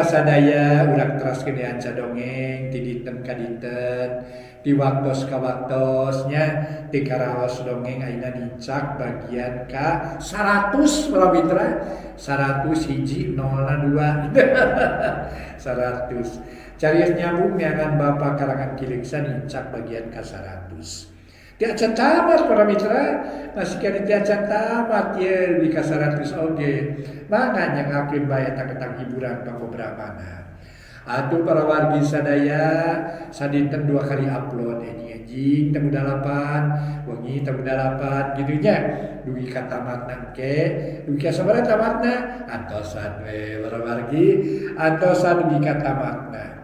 sadaya urang teraskeun hanca dongeng ti dinten ka dinten di waktos ka waktosnya ti karaos dongeng ayeuna nincak bagian ka 100 para mitra 100 hiji 0 2 100 carios nyambung neangan Bapa karangan Ki Leuksa nincak bagian ka 100. Ti acan tamat para mitra masih kene ti acan tamat ye di ka 100 oge mangga nyangakeun bae tentang hiburan pangobramana. Atuh para wargi sadaya sadinten 2 kali upload enjing tamu 8 wengi tamu 8 kitu nya dugi ka tamatna engke dugi ka sabaraha tamatna antosan we para wargi antosan dugi ka tamatna.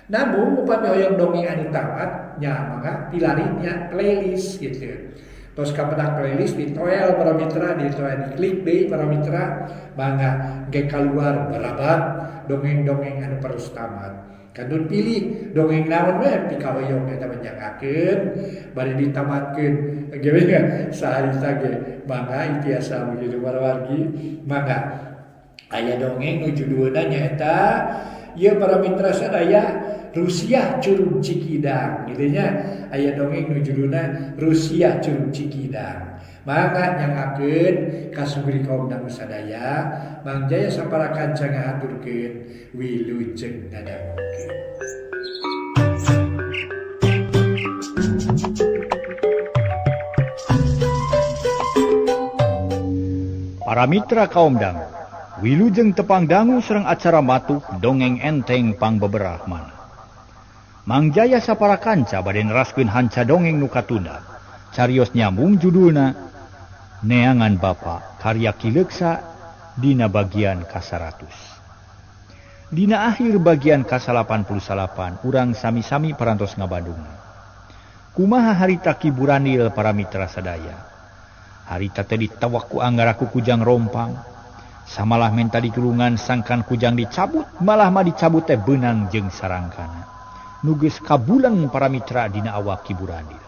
Namun upami hoyong dongeng anu tamat nya mangga pilarinya playlist gitu. Tos kapenak playlist ditoel para mitra ditoel diklik deui para mitra mangga engke kaluar barabat dongeng-dongeng anu perus tamat. Kantun pilih dongeng naon we pikahoyong eta menyangakeun bari ditamatkeun ge saharita ge mangga itiasa begitu para wargi mangga aya dongeng nu judulna nyaeta ieu para mitra sadaya Rusia Curug Cikidang gitu nya aya dongeng nu judulna Rusia Curug Cikidang mangga nyangakeun ka sugri kaum dangu sadaya Mang Jaya sapara kanca ngahaturkeun wilujeng ngadangukeun. Para mitra kaum dangu, wilujeng tepang dangu sareng acara matuh dongeng enteng pangbeberah mana. Mang Jaya sapara kanca bade neraskeun hanca dongeng nu katunda. Carios nyambung judulna Neangan Bapa karya Ki Leuksa dina bagian ka-100. Dina akhir bagian ka-89 urang sami-sami parantos ngabandungan. Kumaha harita Ki Burandil para mitra sadaya. Harita teh ditawak ku Anggara ku Kujang Rompang. Samalah menta ditulungan sangkan kujang dicabut malah mah dicabut teh beunang jeung sarangkana. Nu geus kabulang para mitra dina awak Ki Burandil.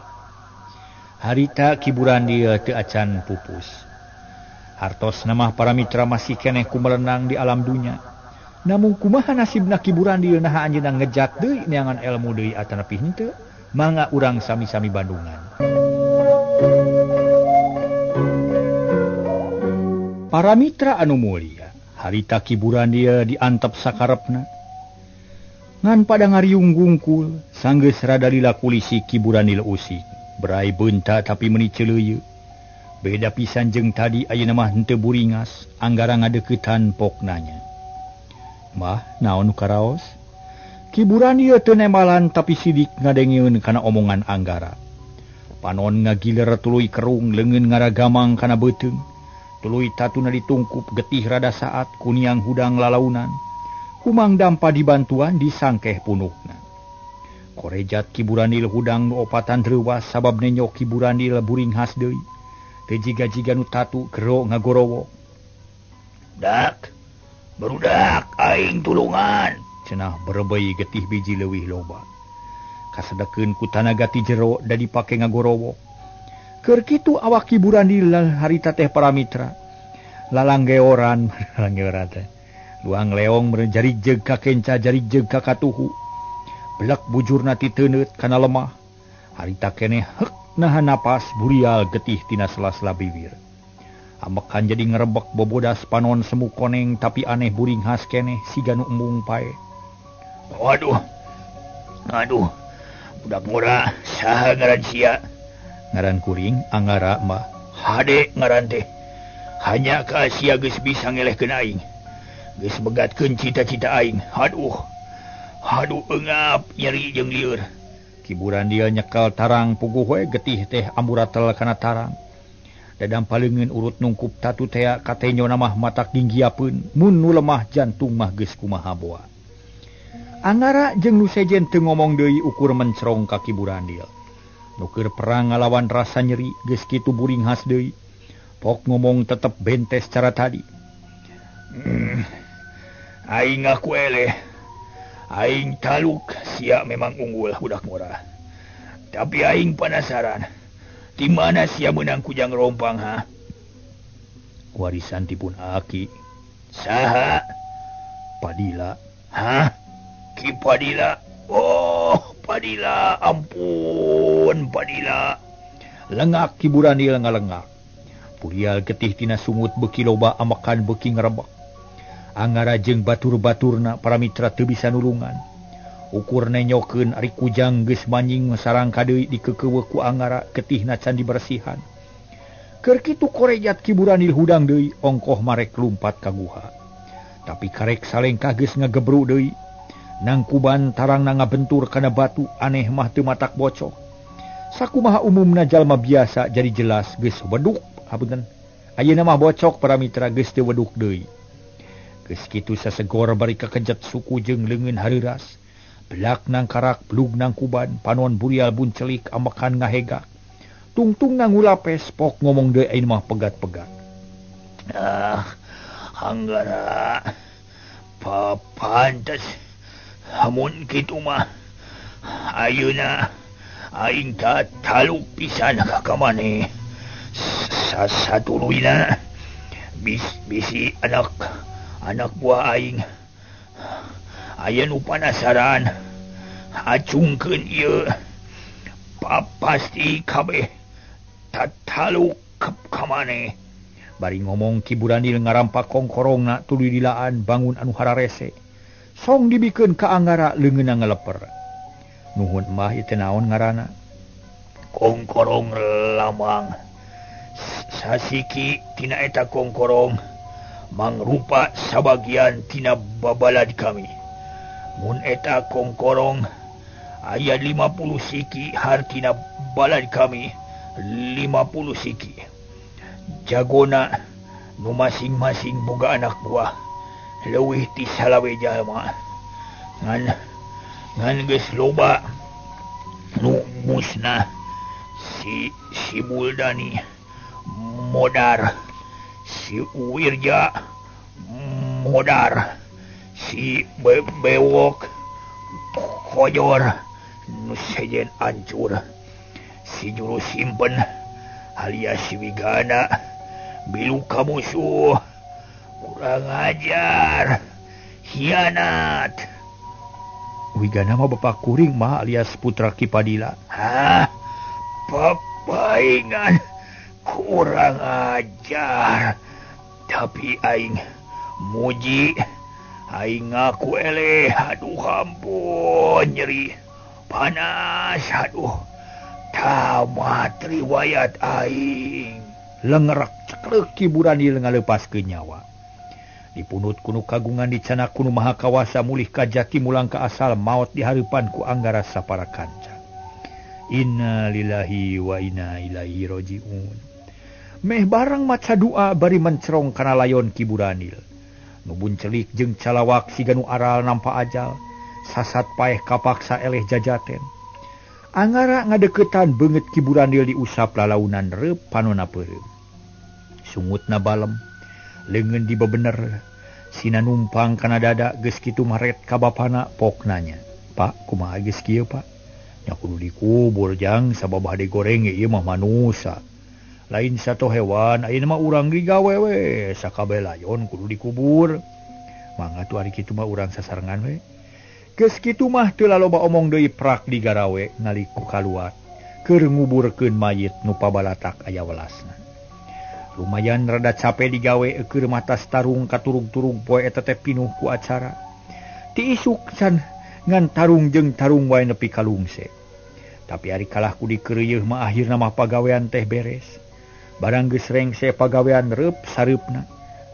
Harita Ki Burandil teu acan pupus. Hartos namah para mitra masih keneh kumelenang di alam dunya. Namun kumaha nasibna Ki Burandil naha anjeunna ngejat deui neangan elmu deui atanapi henteu? Mangga urang sami-sami bandungan. Para mitra anu mulia, harita Ki Burandil diantep sakarepna. Ngan pada ngariung gungkul, sanggeus rada lila kulisi Ki Burandil usik. Berai beunta tapi meuni ceuleuyeu. Beda pisan jeung tadi ayeuna mah henteu buringas, Anggara ngadeuketan poknanya. Mah, naon nu karaos? Ki Burandil teu nembalan tapi sidik ngadengeun kana omongan Anggara. Panon ngagiler tuluy kerung, leungeun ngaragamang kana beuteung. Tuluy tatuna ditungkup getih rada saat kuniang hudang lalaunan. Kumang dampa dibantuan disangkeh punukna. Korejat Ki Burandil hudang nu opatan reuwas sabab nenyok Ki Burandil buringhas deui. Teu jiga-jiga nu tatu gero ngagorowo. Dak, barudak aing tulungan. Cenah berebei getih biji leuwih loba. Kasedekeun ku tanaga ti jero da dipake ngagorowo. Keur kitu awak Ki Burandil harita teh para mitra. Lalanggeoran, lalanggeoran teh. Luang leong meureun jari jeug ka kenca jari jeug ka katuhu. Belek bujurna ti teuneut kana lemah. Harita keneh heuk nahan napas burial getih tina sela-sela bibir. Amekan jadi ngerebek bobodas panon semu koneng tapi aneh buringhas keneh siga nu embung pae. Waduh. Aduh. Budak ngora saha ngaran sia? Ngaran kuring Anggara mah. Hade ngaran teh. Hanya ka sia geus bisa ngelehkeun aing. Geus begatkeun cita-cita aing. Aduh. Aduh eungap nyeri jeung lieur. Ki Burandil nyekel tarang puguh we getih teh amburatel kana tarang. Dadam paleungeun urut nungkup tatu tea katenyona mah matak ginggiapeun mun nu lemah jantung mah geus kumaha boa. Anggara jeung nu sejen teu ngomong deui ukur mencerong ka Ki Burandil. Nu keur perang ngalawan rasa nyeri geus kitu buringhas deui. Pok ngomong tetep bentes cara tadi. Aing ngaku eleh. Aing taluk sia memang unggul budak murah. Tapi aing penasaran. Di mana sia menang Kujang Rompang ha? Warisan tipun aki. Saha? Padila. Hah? Ki Padila. Oh, Padila, ampun Padila. Lengak Ki Buranil ngalengak. Purial getih tina sungut beuki loba amakan beuki ngrebek. Angara jeung batur-baturna para mitra teu bisa nulungan. Ukur nenyokeun ari kujang geus manjing sarang kadeui dikeukeuweuk ku Angara getihna can dibersihan. Keur kitu korejat Ki Buranil hudang deui ongkoh marek lumpat ka guha. Tapi karek salengkah geus ngagebru deui. Nangkuban tarangna ngabentur kana batu aneh mah teu matak bocok. Sakumaha umumna jalma biasa jadi jelas geus weduk hapunten. Ayeuna mah bocok para mitra geus teu weduk deui. Geus kitu sasegor bari kakejet suku jeung leungeun hareuras. Belak nangkarak blug nangkuban panon burial buncelik ambekan ngahegak. Tungtung ngulapes pok ngomong deui ayeuna mah pegat-pegat. Ah, Anggara papantes amun kitu mah ayeuna aing taluk pisan ka maneh. Sasatuluyna bisi anak buah aing aya nu panasaran acungkeun ieu pasti kabeh tataluk ka maneh. Bari ngomong Ki Buranil ngarampak kongkorongna tuluy dilaan bangun anu hararese. Song dibikeun ka Anggara leungeunna ngaleper. Nuhun mah ieu teh naon ngaranna? Kongkorong lamang. Sasiki tina eta kongkorong mangrupa sabagian tina babalad kami. Mun eta kongkorong aya 50 siki hartina balad kami 50 siki. Jagona nu masing-masing boga anak buah leuwih ti salawe jalma. Ngan geus loba nu musnah si Buldani modar, si Wirja modar, si Bewok kojor nu sejen ancur, si juru simpen alias si Wigana bilu ka musuh, kurang ajar, hianat. Wigana mah bapak kuring mah alias putra Ki Padila. Hah? Papaingan kurang ajar. Tapi aing muji, aing ngaku eleh. Aduh ampun nyeri panas, aduh tamat riwayat aing. Lengerak ceklek Ki Buranil ngalepaskeun nyawa. Dipunut kunu kagungan dicanak kunu maha kawasa mulih ka jati mulang ka asal maot di hareupan ku Anggara sapara kanca. Innalillahi wa inna ilaihi rajiun. Meh barang maca doa bari mencerong kana layon Ki Buranil. Nu buncelik jeung calawak siga nu aral nampa ajal, sasat paeh kapaksa eleh jajaten. Angara ngadeukeutan beungeut Ki Buranil diusap lalaunan reup panonna peureum. Sungutna balem, leungeun dibebener, sina numpang kana dada geus kitu maret ka bapana pok nanya. Pak, kumaha geus kieu, Pak? Nya kudu dikubur jang sabab hade goreng ieu mah manusa. Lain satu hewan, ayeuna mah urang digawe we, sakabeh layon kudu dikubur. Mangga tuh ari kitu mah urang sasarengan we. Geus kitu mah teu laloba omong deui prak digarawe ngaliku kaluar keur nguburkeun mayit nu pabalatak aya welasna. Lumayan rada cape digawe keur matas tarung katurug-turug poe eta teh pinuh ku acara. Ti isuk can ngan tarung jeung tarung wae nepi ka lungse. Tapi ari kalah ku dikeureuyeun mah akhirna mah pagawean teh beres. Barang geus rengse pagawean reup sareupna.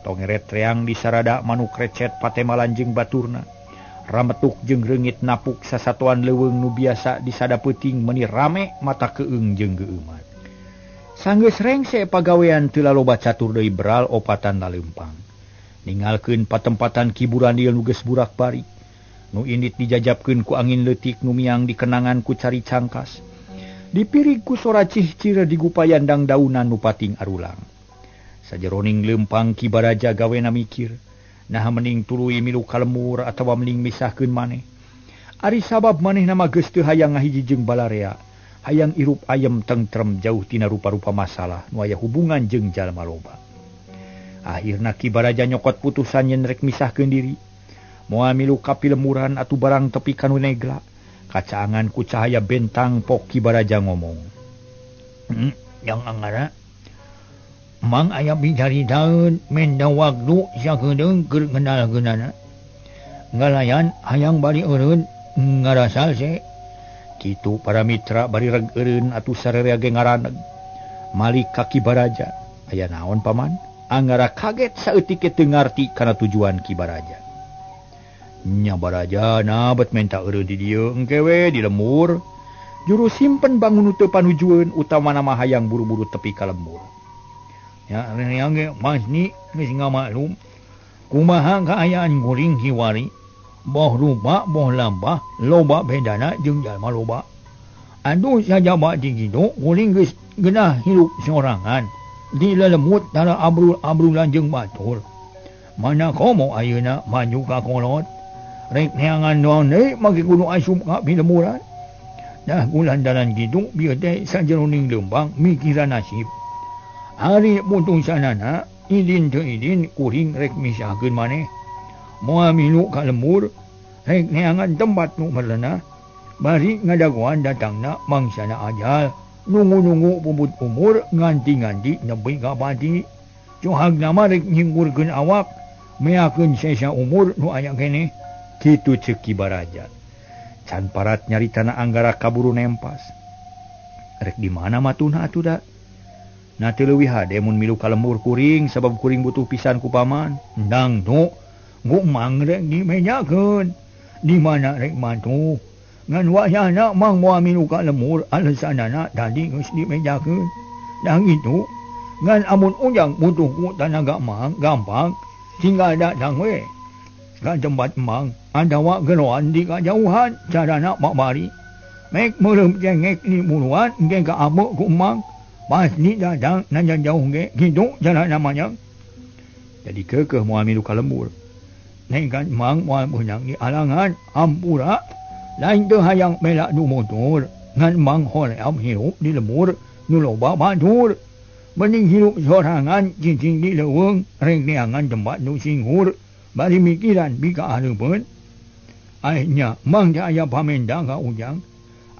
Tongeret reang disarada manuk recet patemalan jeung baturna. Rametuk jeung reungit napuk sasatoan leuweung nu biasa disada peuting meuni rame mata keung jeung geueuman. Sanggeus rengse pagawean teu laloba catur deui beral opatan laleumpang. Ningalkeun patempatan Ki Buranil nu geus burak bari. Nu indit dijajabkeun ku angin leutik nu miang dikenangan ku cari cangkas. Dipirig ku sora cihcir digupayan dangdaunan nu pating arulang. Sajeroning leumpang Ki Baraja gawena mikir, naha mending tuluy milu ka lemur atawa mending misahkeun maneh. Ari sabab manehna mah geus teu hayang ngahiji jeung balarea, hayang irup ayem tentrem jauh tina rupa-rupa masalah nu aya hubungan jeung jalma loba. Akhirna Ki Baraja nyokot putusan yen rek misahkeun diri. Moal milu ka pilemuran atuh barang tepi ka nu negla. Kacaangan ku cahaya bentang pok Ki Baraja ngomong. Yang Anggara Mang aya bicaritaeun menda waktu sakedeung keur ngenalkeunana. Ngalayan hayang bari eureun ngarasal se. Kitu para mitra bari reg eureun atuh sararea ge ngaraneg. Malik ka Ki Baraja, aya naon paman? Anggara kaget saeutik teu ngarti kana tujuan Ki Baraja. Nya Baraja na bet menta eureun di dieu engke we di lembur. Juru simpen bangun teu panujueun utamana mah hayang buru-buru tepi ka lembur. Ya yang ge masni geus ngamaklum kumaha kaayaan kuring kiwari. Boh rupa boh lambah loba bedana jeung jalma loba. Aduh sajaba di kitu kuring geus genah hirup sorangan. Di lelemut tara abrul-abrulan jeung batur. Mana komo ayeuna maju ka kolot. Rek neangan doang deui make kudu asup ka pilemburan. Dah kulandaran kitu bieu teh sajeroning leumpang mikiran nasib. Ari putusanana idin teu idin kuring rek misahkeun maneh. Moal milu ka lembur rek neangan tempat nu merenah. Bari ngadagoan datangna mangsana ajal. Nunggu-nunggu puput umur nganti-nganti nepi ka pati. Cohagna mah rek nyingkurkeun awak meakeun sesa umur nu aya keneh. Kitu ceuk Ki Baraja. Can parat nyaritana Anggara kaburu nempas. Rek di mana matuna atuh da? Na teu leuwih hade mun milu ka lembur kuring sabab kuring butuh pisan ku paman. Endang tu ngumang rek dimejakeun. Di mana rek matuh? Ngan wayahna mang moal milu ka lembur alesanana tadi geus dimejakeun. Dah kitu ngan amun ujang butuh ku tanaga mang gampang tinggal datang we. Ka tempat mang adawa geroan di kajauhan carana babari. Mek meureum cengek di buruan ge ka abeu ku mang. Pasti datang nanya jauh ge kitu carana manya. Jadi keukeuh moal milu ka lembur. Nengkan mang moal meunang di alangan ampura. Lain teu hayang bela nu motor ngan mang hoream hirup di lembur nu loba batur. Mending hirup sorangan cicing di leuweung rek neangan tempat nu singhur. Bari mikiran bika hareupeun. Akhirnya mang teh aya pamenda ka ujang.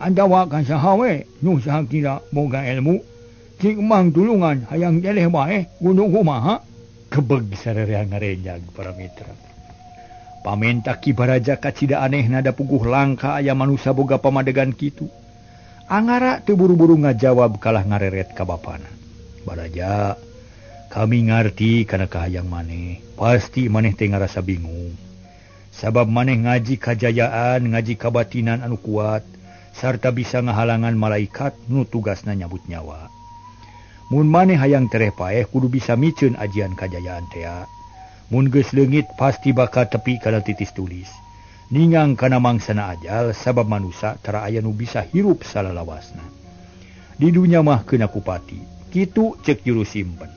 Andawa ka saha we nu sakira boga ilmu. Cik mang tulungan hayang jeleh bae kudu kumaha. Kebeg sararea ngarenjag para mitra. Pamenta Ki Baraja kacida anehna da puguh langka aya manusa boga pamadegan kitu. Angara teu buru-buru ngajawab kalah ngareret ka bapana. Baraja, kami ngarti kana kahayang maneh. Pasti maneh teh ngarasa bingung. Sabab maneh ngaji kajayaan, ngaji kabatinan anu kuat, sarta bisa ngahalangan malaikat nu tugasna nyabut nyawa. Mun maneh hayang tereh paeh kudu bisa miceun ajian kajayaan tea. Mun geus leungit pasti bakal tepi kana titis tulis. Ningang kana mangsana ajal sabab manusa tara aya nu bisa hirup salalawasna. Di dunya mah keuna kupati. Kitu ceuk juru simpen.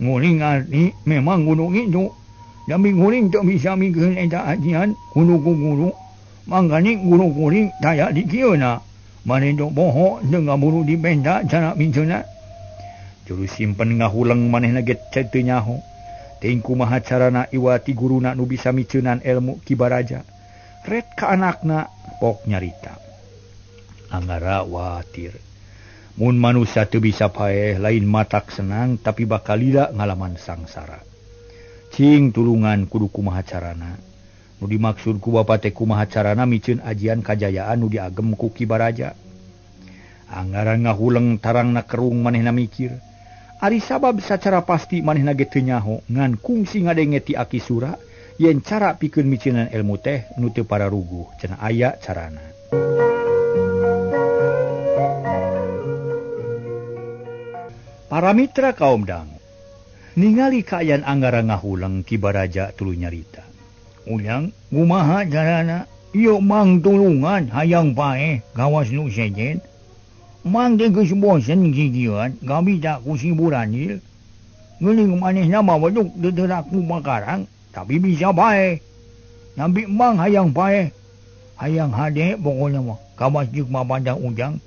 Nguring arti memang kudu kitu. Dami nguring teu bisa mikeun eta ajian kudu ku guru. Mangkani guru kuring taya di kieuna. Maneh teu poho teu ngaburu dipenta cara miceunna. Juru simpen ngahuleng manehna ge teu nyaho. Teuing kumaha carana iwati guruna nu bisa miceunan ilmu Ki Baraja. Ret ka anakna pok nyarita. Anggara watir. Mun manusia teu bisa paeh lain matak senang tapi bakal lila ngalaman sangsara. Cing tulungan kudu kumaha carana. Nu dimaksud ku bapa teh kumaha carana miceun ajian kajayaan nu diagem ku Ki Baraja. Anggara ngahuleng tarangna kerung manehna mikir. Ari sabab sacara pasti manehna ge teu nyaho ngan kungsi ngadenge ti Aki Sura yen cara pikeun miceunan ilmu teh nu teu pararuguh cenah aya carana. Para mitra kaum dangu ningali kaayaan Anggara ngahuleng Ki Baraja tuluy nyarita. Ujang kumaha carana? Ieu mang tulungan hayang paeh gawas nu sejen. Mang teh geus bosen gigieuan gabita ku si Buranil. Geuning manehna mah weduk teu ku bakarang tapi bisa bae. Nampi mang hayang paeh. Hayang hade pokona mah kawas jeung mapandang ujang.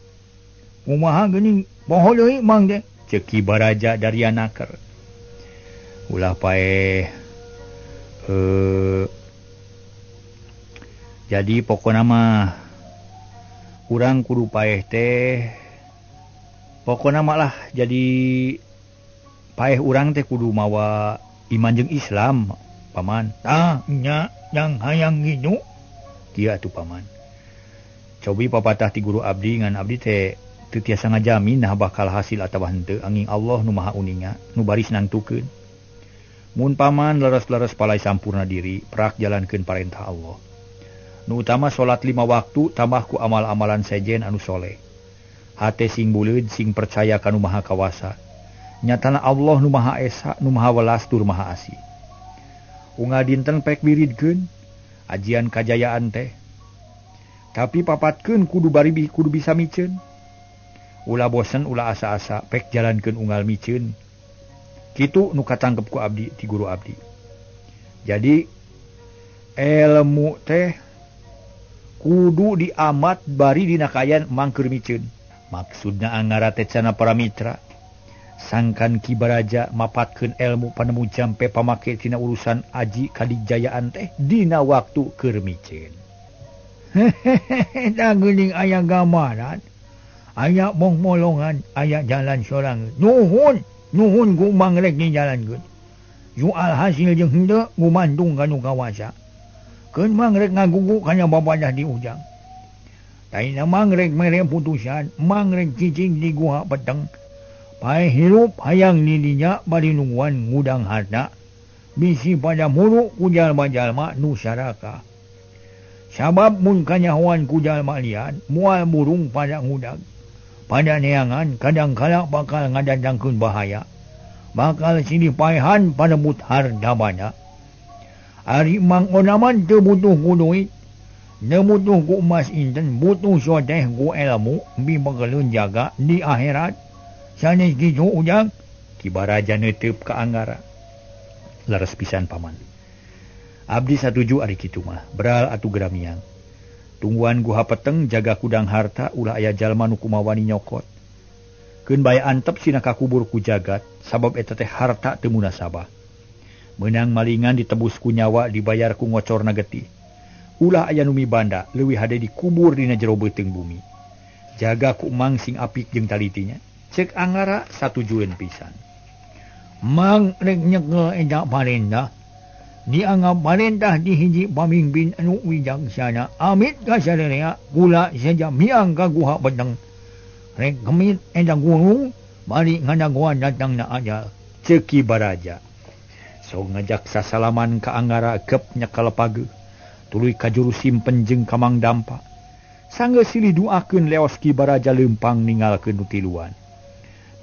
Kumaha geuning poho deui mang teh? Ceuk Ki Baraja daria naker. Ulah paeh Jadi pokona mah urang kudu paeh teh pokona mah lah jadi paeh urang teh kudu mawa iman jeung Islam paman. Tah nya yang hayang nginyu kieu atuh paman. Cobi papatah ti guru abdi ngan abdi teh teu tiasa ngajamin nah bakal hasil atawa henteu angin Allah nu maha uninga nu baris nangtukeun. Mun paman leres-leres palai sampurna diri prak jalankeun parentah Allah. Nu utama salat 5 waktu tambah ku amal-amalan sejen anu soleh. Hate sing buleud sing percaya ka nu maha kawasa. Nyatana Allah nu maha esa nu maha welas tur maha asih. Unggal dinten pek wiridkeun ajian kajayaan teh. Tapi papatkeun kudu bari kudu bisa miceun. Ulah bosen ulah asa-asa pek jalankeun unggal miceun. Kitu nu katangkep ku abdi ti guru abdi. Jadi ilmu teh kudu diamat bari dina kaayaan mangkeur miceun. Maksudna Angara teh cenah para mitra. Sangkan Ki Baraja mapatkeun ilmu panemu jampe pamake tina urusan aji kadijayaan teh dina waktu keur miceun. Hehehe da geuning aya gambaran, aya mong-molongan, aya jalan sorangan. Nuhun, nuhun ku mangrek di jalankeun. Jual hasil jeung henteu gumantung ka nu kawasa. Keun mangrek ngagugu kana babadah di ujang. Taina mangrek mere putusan, mangrek cicing di guha peteng. Paeh hirup hayang di dinya bari nungguan ngudang harta. Bisi pada muru ku jalma-jalma nu saraka. Sabab mun kanyahoan ku jalma lian, moal burung pada ngudag. Pada neangan kadangkala bakal ngadatangkeun bahaya. Bakal silih paehan panemut harta banda. Ari Mang Onaman teu butuh ku duit, teu butuh ku emas inten, butuh soteh ku ilmu bibegeleun jaga di akhirat. Sanes kitu ujang? Ki Baraja neuteub ka Anggara. Leres pisan paman. Abdi satuju ari kitu mah, beral atuh geramiang. Tungguan guha peteng jaga kudang harta ulah aya jalma nu kumawani nyokot. Keun bae antep sina kakubur ku jagat sabab eta teh harta teu munasabah. Meunang malingan ditebus ku nyawa dibayar ku ngocorna getih. Ulah aya nu mibanda leuwih hade dikubur dina jero beuteung bumi. Jaga ku mang sing apik jeung talitinya. Cek Angara satujueun pisan. Mang rek nyekel eta parentah. Dianggap parentah di hiji pamimpin anu wijaksana. Amit ka sararea kula saja miang ka guha peteng. Rek gemit eta guru bari ngadagoan datangna ajal. Cek Ki Baraja. Sok ngajak sasalaman ka Angara gep nyekel pageuh. Tuluy ka juru simpen jeung ka Mang Dampa. Sanggeus silih duakeun leos Ki Baraja leumpang ninggalkeun nu tiluan.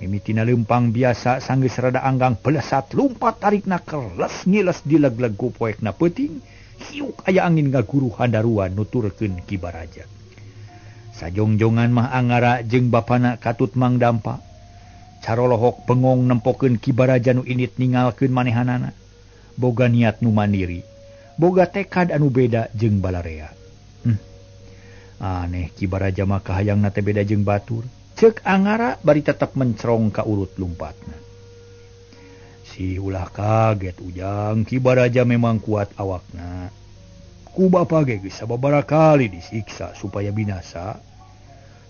Mimitina leumpang biasa sanggeus rada anggang pelesat lumpat tarikna keles ngiles dileg-leg ku poekna peuting hiuk aya angin ngaguru handaruan nuturkeun Ki Baraja. Sajongjongan mah Angara jeung bapana katut Mang Dampa. Carolohok bengong nempokeun Ki Baraja nu indit ningalkeun manehanana. Boga niat nu mandiri, boga tekad anu beda jeung balarea. Aneh Ki Baraja mah kahayangna teh beda jeung batur. Cek Angara bari tetep mencerong ka urut lumpatna. Si ulah kaget ujang, Ki Baraja memang kuat awakna. Ku bapa ge geus sababaraha kali disiksa supaya binasa.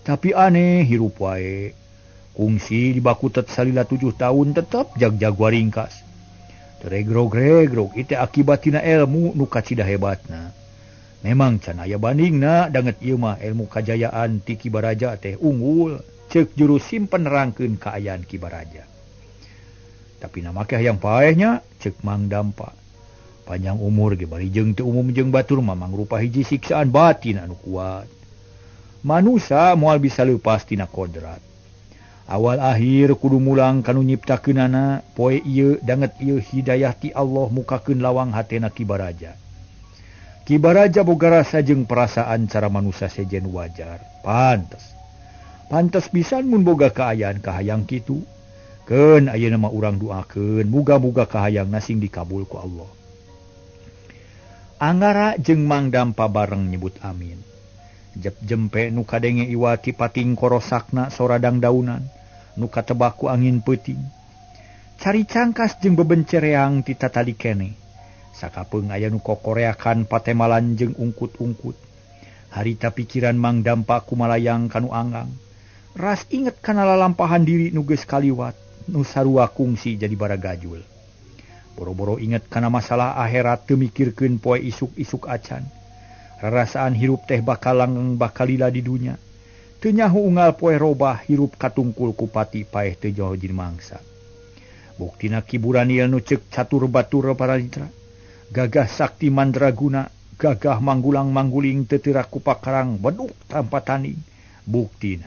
Tapi aneh hirup wae. Kungsi dibakutet salila 7 tahun tetep jag-jag waringkas. Teregrog-regrog ieu akibat tina ilmu nu kacida hebatna. Memang can aya bandingna danget ieu mah ilmu kajayaan ti Ki Baraja teh unggul. Ceuk juru simpen nerangkeun kaayaan Ki Baraja. Tapi na make hayang paehnya ceuk Mang Dampa. Panjang umur ge bari jeung teu umum jeung batur mah mangrupa hiji siksaan batin anu kuat. Manusa moal bisa leupas tina kodrat. Awal akhir kudu mulang kanu nyiptakeunana poe ieu danget ieu hidayah ti Allah mukakeun lawang hatena Ki Baraja. Ki Baraja boga rasa jeung perasaan cara manusa sejen wajar. Pantes. Pantes pisan mun boga kaayaan kahayang kitu. Keun ayeuna mah urang duakeun muga-muga kahayangna sing dikabul ku Allah. Angara jeung Mang Dampa bareng nyebut amin. Jep jempe nu kadenge iwati pating korosakna soradang daunan nu katebak ku angin peuting. Cari cangkas jeung bebencereang ti tatali kene. Sakapeung aya nu kokoreakan patemalan jeung ungkut-ungkut. Harita pikiran Mang Dampa kumalayang kanu anggang. Ras inget kana lalampahan diri nu geus kaliwat, nu sarua kungsi jadi baragajul. Boro-boro inget kana masalah akhirat teu mikirkeun poe isuk-isuk acan. Rarasaan hirup teh bakal langgeng bakal lila di dunya. Teu nyaho unggal poe robah hirup katungkul ku pati paeh teu jauh jeung mangsa. Buktina Ki Buranil nu ceuk catur batur para mitra. Gagah sakti mandraguna, gagah manggulang-mangguling teu teurak ku pakarang beduk tanpa tanding. Buktina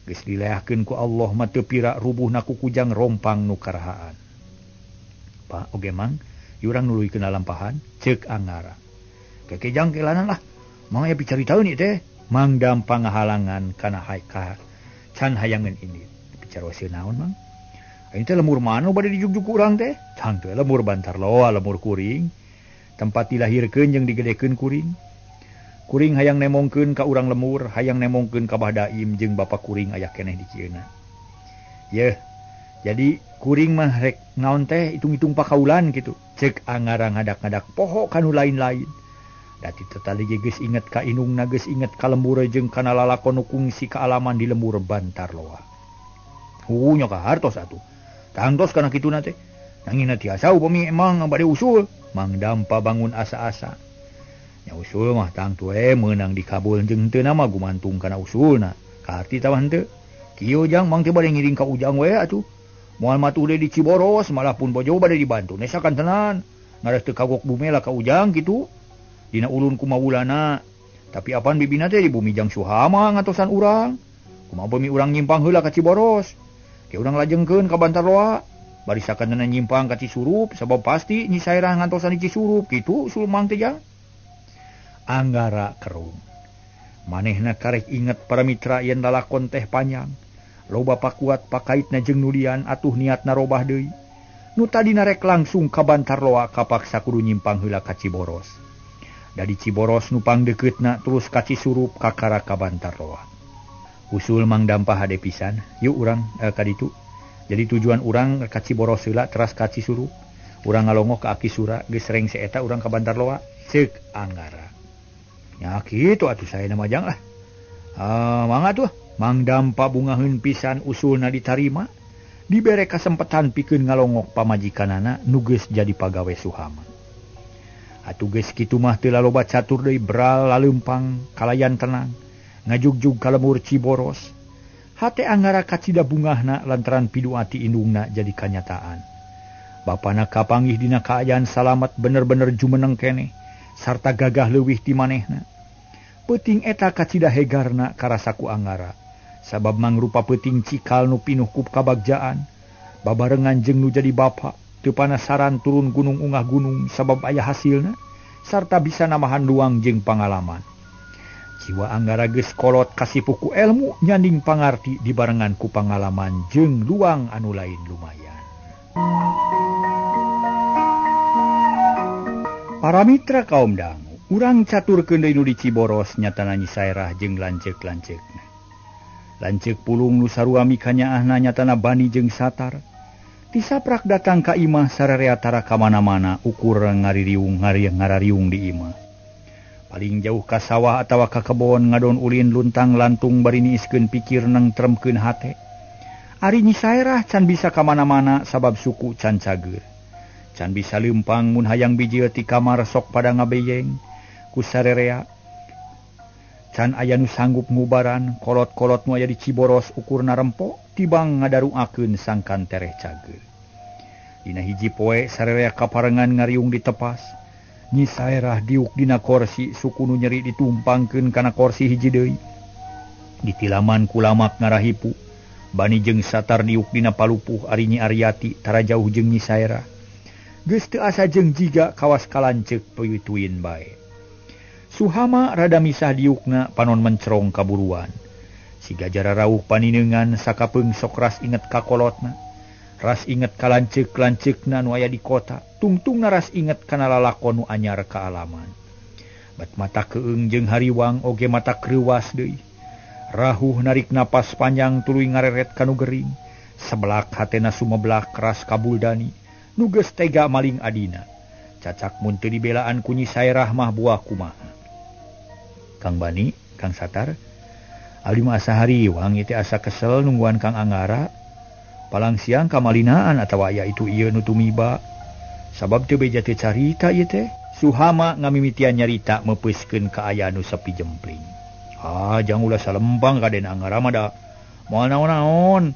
geus dileahkeun ku Allah mah teu pira rubuhna ku kujang rompang nu karahaan. Pak oge Mang, urang nuluykeun lalampahan ceuk Angara. Keke jang kelanan lah, Mang aya picaritaeun ieu teh. Mang Dampa ngahalangan kana haika can hayangeun ini. Picarosieun naon Mang? Aing teh lemur mana bade dijugjug ku urang teh? Tangtu lemur Bantar Loa, lemur kuring. Tempat dilahirkeun jeung digedekeun kuring. Kuring hayang nemongkeun ka urang lemur, hayang nemongkeun ka Bah Daim jeung bapa kuring aya keneh di cieuna. Yeuh, jadi kuring mah rek naon teh hitung-hitung pakaulan kitu. Ceuk Angara ngadak-ngadak poho kanu lain-lain. Dati tetali geus inget ka indungna, geus inget ka lembur jeung kana lalakon nu kungsi kaalaman di lembur Bantar Loa. Hu nya ka hartos atuh. Tangtos kana kituna teh. Nangina tiasa upami emang bade usul. Mang Dampa bangun asa-asa. Nya usul mah tangtu we meunang dikabul jeung teu nama gumantung kana usulna. Kaharti tah henteu. Kieu jang Mang teh bade ngiring ka Ujang we atuh. Moal matuh deui di Ciboros malah pun bojo bade dibantu nesakan tenan. Ngaras teu kagok bumela ka Ujang kitu. Dina ulun kumawulana. Tapi apan bibina teh di bumi Jang Suhama ngatosan urang. Kumaha bumi urang nyimpang heula ka Ciboros. Ke urang lajengkeun ka Bantar Loa. Barisakan tenan nyimpang ka Cisurup sabab pasti Nyi Sairah ngantosan di Cisurup kitu usul Mang teh jang. Anggara kerung. Manehna karek inget para mitra yen lalakon teh panjang. Loba pakuat pakaitna jeung nulian atuh niatna robah deui. Nu tadina rek langsung ka Bantar Loa kapaksa kudu nyimpang heula ka Ciboros. Dari Ciboros nu pangdekeutna terus ka Cisurup kakara ka Bantar Loa. Usul Mang Dampa hade pisan, yuk urang ka ditu. Jadi tujuan urang ka Ciboros heula teras ka Cisurup. Urang ngalongoh ka Aki Sura geus rengse eta urang ka Bantar Loa. Ceuk Anggara. Ya kitu atuh saya nama jang lah. Mangga tuh. Mang Dampa bungaheun pisan usulna ditarima. Dibere kasempetan pikeun ngalongok pamajikanana nu geus jadi pagawe Suhama. Atuh geus kitu mah teu laloba catur deui bral laleumpang kalayan tenang. Ngajugjug ka lemur Ciboros. Hate Anggara kacida bungahna lantaran piduati indungna jadi kanyataan. Bapana kapanggih dina kaayaan salamet bener-bener jumeneng keneh sarta gagah leuwih ti manehna. Peuting eta kacida hegarna karasa ku Anggara. Sabab mangrupa peuting cikal nu pinuh ku kabagjaan. Babarengan jeung nu jadi bapa teu panasaran turun gunung ungah gunung sabab aya hasilna sarta bisa namahan luang jeung pangalaman. Jiwa Anggara geus kolot kasipuh ku elmu nyanding pangarti dibarengan ku pangalaman jeung luang anu lain lumayan. Para mitra kaum dangu, urang caturkeun deui nu di Ciboros nyatana Nyi Sairah jeung lanceuk-lanceukna. Lanceuk pulung nu sarua mikanyaahna nyatana Bani jeung Satar. Tisaprak datang ka imah sararea tara ka mana-mana ukur ngaririung ngarariung di imah. Paling jauh ka sawah atawa ka kebon ngadon ulin luntang lantung bari niiskeun pikir nengtremkeun hate. Ari Nyi Sairah can bisa ka mana-mana sabab suku can cager. Can bisa leumpang mun hayang bijil ti kamar sok pada ngabeyeng ku sarerea. Can aya nu sanggup ngubaran kolot-kolot nu aya di Ciboros ukurna rempo tibang ngadaruakeun sangkan tereh cager. Dina hiji poe sarerea kaparengan ngariung ditepas. Nyi Sairah diuk dina korsi suku nu nyeri ditumpangkeun kana korsi hiji deui. Ditilaman ku lamak ngarahipu. Bani jeung Satar diuk dina palupuh ari Nyi Aryati tara jauh jeung Nyi Sairah. Geus teu asa jeung jiga kawas kalanceuk peuituin bae. Suhama rada misah diukna panon mencerong kaburuan. Siga jararauh paninengan sakapeung sok ras inget ka kolotna. Ras inget ka lanceuk-lanceukna nu aya di kota, tungtungna ras inget kana lalakon nu anyar kaalaman. Bat mata keung jeung hariwang oge mata kreuwas deui. Rahuh narik napas panjang tuluy ngareret kanu gering. Sebelak hatena sumeblak ras kabuldani. Nu geus tega maling adina. Cacak mun teu dibelaan ku Nyi Saerah mah buah kumaha. Kang Bani, Kang Satar, abdi mah asa hariwang ieu teh asa kesel nungguan Kang Anggara. Palang siang kamalinaan atawa aya itu ieu nu tumiba. Sabab teu beja teu carita ieu teh. Suhama ngamimitian nyarita meupeuskeun ka aya nu sepi jempling. Ah, jang ulah salempang ka Den Anggara mah da. Moal naon-naon.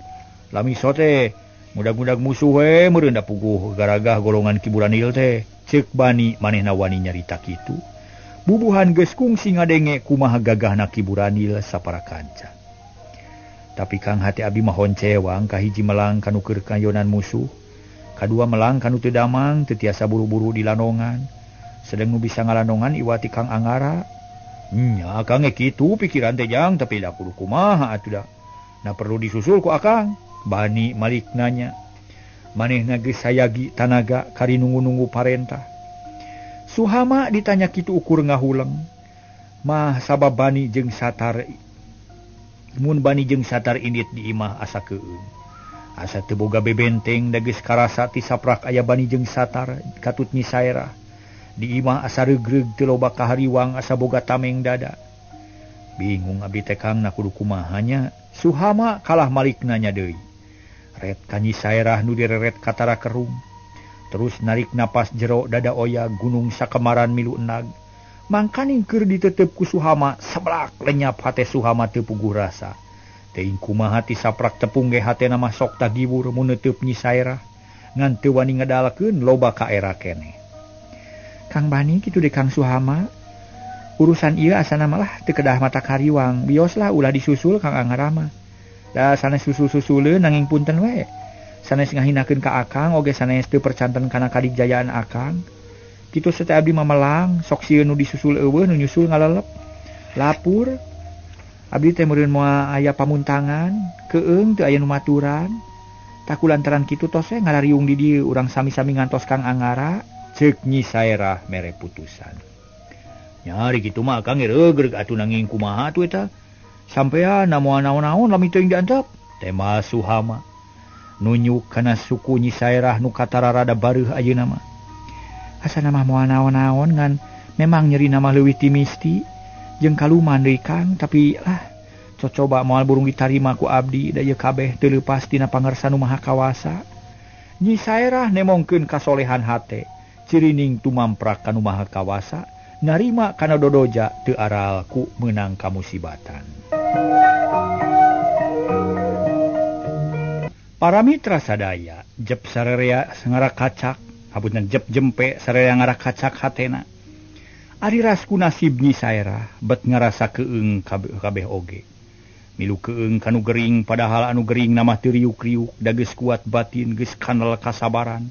Lami sote mudag-mudag musuh we meureun da puguh garagah golongan Ki Buranil teh. Ceuk Bani manehna wani nyarita kitu. Bubuhan geus kungsi ngadenge kumaha gagahna Ki Buranil sapara kanca. Tapi Kang hati abi mah honcewang kahiji melang kanu keur kayonan musuh, kadua melang kanu teu damang teu tiasa buru-buru di lanongan. Sedeng nu bisa ngalanongan iwati Kang Anggara. Nya Akang ge kitu pikiran teh jang tapi da kudu kumaha atuh da. Na perlu disusul ku Akang. Bani malik nanya. Manehna geus sayagi tanaga kari nunggu-nunggu parentah. Suhama ditanya kitu ukur ngahuleng. Mah sabab Bani jeung Satar mun Bani jeung Satar indit di imah asa keung. Asa teu boga bebenteng da geus karasa ti saprak aya Bani jeung Satar katut Nyi Saerah. Di imah asa reugreug teu loba kahariwang asa boga tameng dada. Bingung abdi teh Kang na kudu kumaha nya. Suhama kalah malik nanya deui. Ret ka Nyi Saerah nu direret katara kerung. Terus narik napas jero dada oya gunung sakemaran milu enag. Mangkaning keur ditetep ku Suhama seblak lenyap hate Suhama teu puguh rasa. Teuing kumaha ti saprak tepung ge hatena mah sok tagiwur mun neuteub Nyi Saerah. Ngan teu wani ngedalkeun loba ka era keneh. Kang Bani kitu deui Kang Suhama. Urusan ieu asana malah teu kedah mata kariwang. Bioslah ulah disusul Kang Anggara mah. Da sanes susul-susuleun nanging punten we. Sanes ngahinakeun ka Akang oge sanes teu percanten kana kadijayaan Akang. Kitu teh abdi mah melang, sok sieun nu disusul eueuh nu nyusul ngalelep. Lapur. Abdi teh meureun moal aya pamuntangan, keung teu aya nu maturan. Taku lantaran kitu tos we ngarariung di dieu urang sami-sami ngantos Kang Anggara. Ceuk Nyi Saerah mere putusan. Nyari kitu mah Akang reugreug atuh nanging kumaha atuh eta. Sampean moal naon-naon lami teuing diantep. Tema Suhama nunyuk kana suku Nyi Saerah nu katara rada bareuh ayeuna mah. Asana mah moal naon-naon ngan memang nyerina mah leuwih ti misti jeung kaluman deui Kang, tapi lah cocoba moal burung ditarima ku abdi da ieu kabeh teu leupas tina pangersa nu Maha Kawasa. Nyi Saerah nemongkeun kasolehan hate, cirining tumamprak ka nu Maha Kawasa, narima kana dodoja teu aral ku meunang kamusibatan. Para mitra sadaya jep sarerea ngarakacak, hapunten jep jempe sarerea ngarakacak hatena. Ari rasku nasib Nyi Saerah bet ngarasa keung kabeh oge. Milu keung kanu gering padahal anu gering namah teu riuk-riuk da geus kuat batin geus kanal kasabaran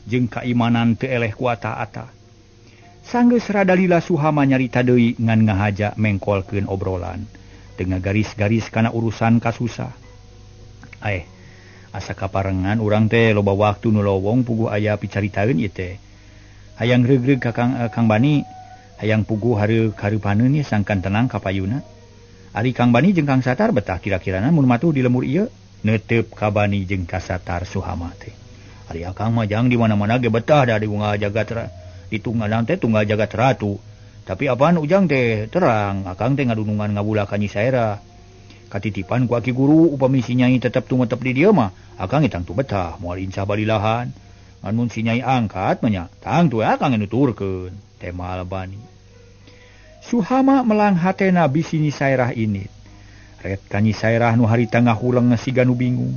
jeung kaimanan teu eleh ku ata-ata. Sanggeus rada lila Suhama nyarita deui ngan ngahaja mengkolkeun obrolan teu ngagaris-garis kana urusan kasusah. Asa kaparengan urang teh loba waktu nu lowong puguh aya picaritaeun ieu teh. Hayang reugreug ka Kang Bani, hayang puguh hareup-hareupaneun ieu sangkan tenang ka payuna. Ari Kang Bani jeung Kang Satar betah kira-kirana mun matuh di lemur ieu neuteup ka Bani jeung ka Satar Suhama teh. Ari Akang mah jang di mana-mana ge betah da di unggal jagat di tunggalan teh tunggal jagat ratu. Tapi apaan ujang teh terang Akang teh ngadunungan ngabula ka Nyi Saerah. Katitipan ku aki guru upami si Nyai tetep tumetep di dieu mah Akang tangtu betah moal incah balilahan. Ngan mun si Nyai angkat mah nya tangtu Akang nuturkeun temal Bani. Suhama melang hatena bisi Nyi Saerah ini. Ret ka Nyi Saerah nu harita ngahuleng siga nu bingung.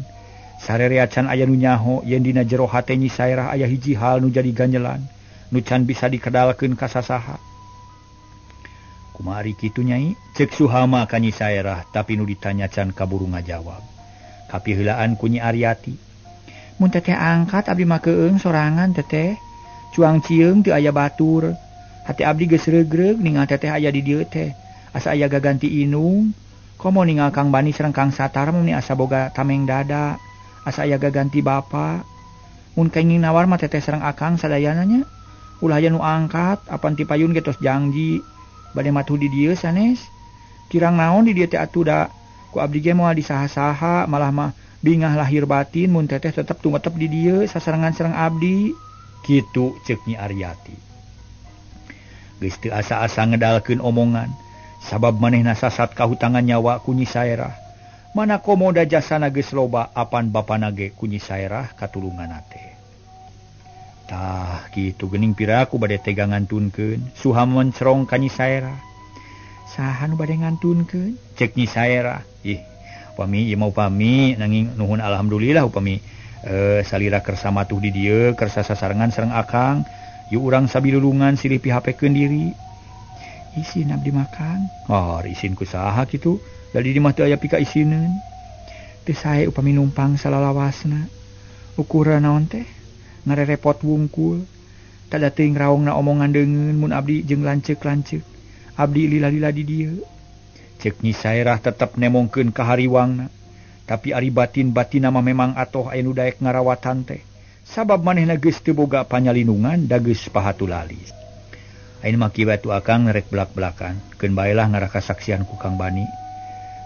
Sarerea can aya nu nyaho yen dina jero hate Nyi Saerah aya hiji hal nu jadi ganjelan nu can bisa dikedalkeun ka sasaha. Kumaha ari kitu Nyai? Ceuk Suhama ka Nyi Saerah tapi nu ditanya can kaburu ngajawab. Kapiheulaan ku Nyi Aryati. Mun teteh angkat abdi mah keung sorangan teteh. Cuang cieung teu aya batur. Hati abdi geus reugreug ningal teteh aya di dieu teh. Asa aya gaganti inung. Komo ningal Kang Bani sareng Kang Satar mun asa boga tameng dada. Asa aya gaganti bapa. Mun kenging nawar mah teteh sareng Akang sadayana nya. Ulah aya nu angkat apan ti payun ge tos jangji. Bade matuh di dieu sanes. Kirang naon di dieu teh atuh da ku abdi ge moal disaha-saha malah mah bingah lahir batin mun teteh tetep tumetep di dieu sasarengan sareng abdi. Kitu ceuk Nyi Aryati. Geus teu asa-asa ngedalkeun omongan sabab manehna sasat kahutangan nyawa ku Nyi Saerah. Mana komoda jasana geus loba apan bapana ge ku Nyi Saerah katulunganna teh. Tah kitu geuning piraku bade tega ngantunkeun. Suhama mencerong ka Nyi Saerah. Saha nu bade ngantunkeun? Cek Nyi Saerah. Ih, upami ieu mah upami nanging nuhun alhamdulillah upami salira kersa matuh di dieu kersa sasarengan sareng akang. Yuk urang sabilulungan silih pihapekeun diri. Isin abdi makan. Oh, isin ku saha kitu? Da di mah teu aya pika isineun. Teu sae upami numpang salalawasna. Ukuran naon teh? Ngarerepot wungkul. Tada teuing raongna omongan deungeun mun abdi jeung lanceuk-lanceuk. Abdi lila-lila di dieu. Ceuk Nyi Saerah tetep nemongkeun ka hariwangna. Tapi ari batin-batinna mah memang atoh aya nu daek ngarawatan teh. Sabab manehna geus teu boga panyalinungan da geus pahatulalis. Ayeuna mah kieu atuh akang rek belak-belakan. Keun bae lah ngarah kasaksian ku Kang Bani.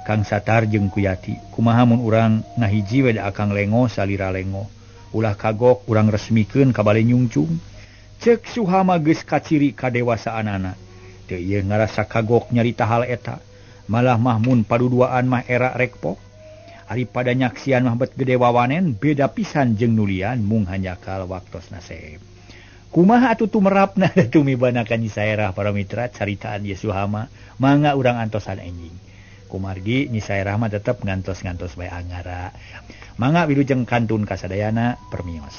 Kang Satar jeung Kuyati. Kumaha mun urang ngahiji we da akang lengo salira lengo. Ulah kagok urang resmikeun ka bale nyungcung. Ceuk Suhama geus kaciri kadewasaanana. Teu ieu ngarasa kagok nyarita hal eta. Malah mah mun paduduaan mah era rekpok. Ari pada nyaksian mah bet gede wawanen beda pisan jeung nulian mung hanjakal waktos nasib. Kumaha atuh tumerapna tumibana ka Nyi Saerah para mitra caritaan Ye Suhama mangga urang antosan enjing. Kumargi Nyi Saerah mah tetep ngantos-ngantos bae angara. Mangga wilujeng kantun kasadayana permios.